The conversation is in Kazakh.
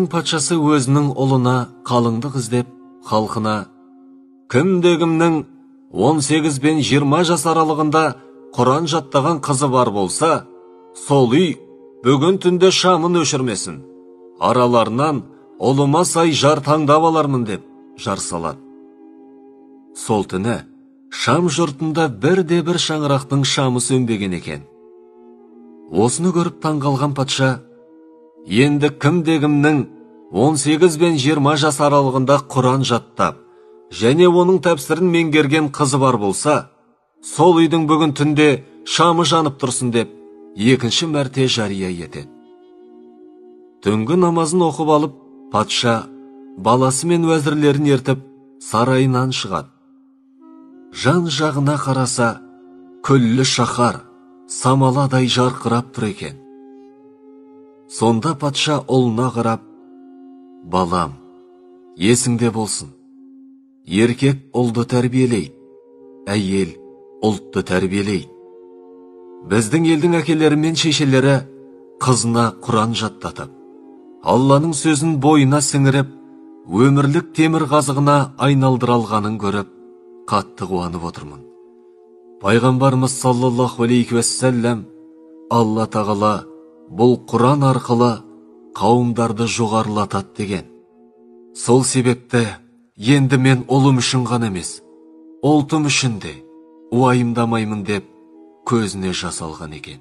Патшасы өзінің ұлына қалыңдық іздеп, халқына кімде-кімнің 18 бен 20 жас аралығында Құран жаттаған қызы бар болса, сол үй бүгін түнде шамын өшірмесін. Араларынан ұлыма сай жар таңдап алармын деп жар салады. Сол түні Шам жұртында бірде-бір шаңырақтың шамы сөнбеген екен. Осыны көріп таңғалған патша, енді кімде-кімнің 18 бен 20 жас аралығында Құран жаттап, және оның тәпсірін меңгерген қызы бар болса, сол үйдің бүгін түнде шамы жанып тұрсын деп екінші мәрте жария етеді. Түнгі намазын оқып алып, патша баласы мен уәзірлерін ертіп сарайынан шығады. Жан жағына қараса, күллі шаһар самаладай жарқырап тұр екен. Сонда патша ұлына қарап, балам, есіңде болсын, еркек ұлды тәрбиелейді, әйел ұлтты тәрбиелейді. Біздің елдің әкелері мен шешелері қызына Құран жаттатып, Алланың сөзін бойына сіңіріп, өмірлік темір қазығына айналдыра алғанын көріп, қатты қуанып отырмын. Пайғамбарымыз саллаллаху алейхи уассалам, Алла тағала бұл Құран арқылы қауымдарды жоғарылатады деген. Сол себепті енді мен ұлым үшін ғана емес, ұлтым үшін де уайымдамаймын деп көзіне жас алған екен.